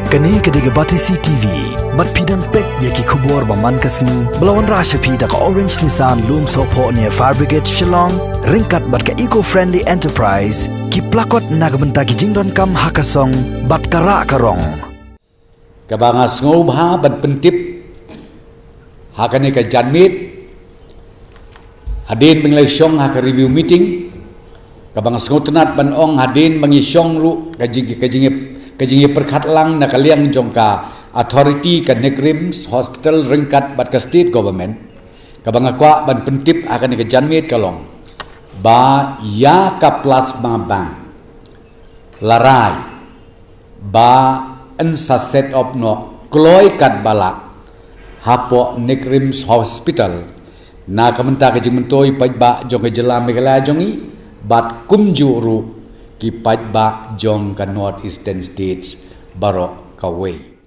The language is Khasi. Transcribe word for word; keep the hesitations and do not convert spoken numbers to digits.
Kane ka dei ka Batesi T V, bad phi dang peit ïa ki khubor ba man ka sngi, ba la wanrah sha phi da ka Orange Nissan Lumsohphoh near Fire Brigade Shillong, ryngkat bad ka Eco Friendly Enterprise, ki plakot na ka bynta ki jingdonkam ha ka song, bad ka rah ka rong. Kaba nga sngewbha ban pyntip ha kane ka janmiet, hadien ba ngi la shong ha ka review meeting, kaba nga sngewtynnat ban ong hadien ba ngi shong ruh ka jing, ka jing, ka jingïapyrkhat lang na ka liang jong ka authority ka NEIGRIHMS Hospital ryngkat bad ka state government, kaba nga kwah ban pyntip ha kane ka janmiet ka long ba ïa ka plasma bank la rai ba yn sa set up noh kloi katba lah hapoh NEIGRIHMS Hospital, na ka bynta ka jingmyntoi paidbah jong ka jylla Meghalaya jong ngi, bad kumjuh ruh ki paidbah jong ka North Eastern States baroh kawei.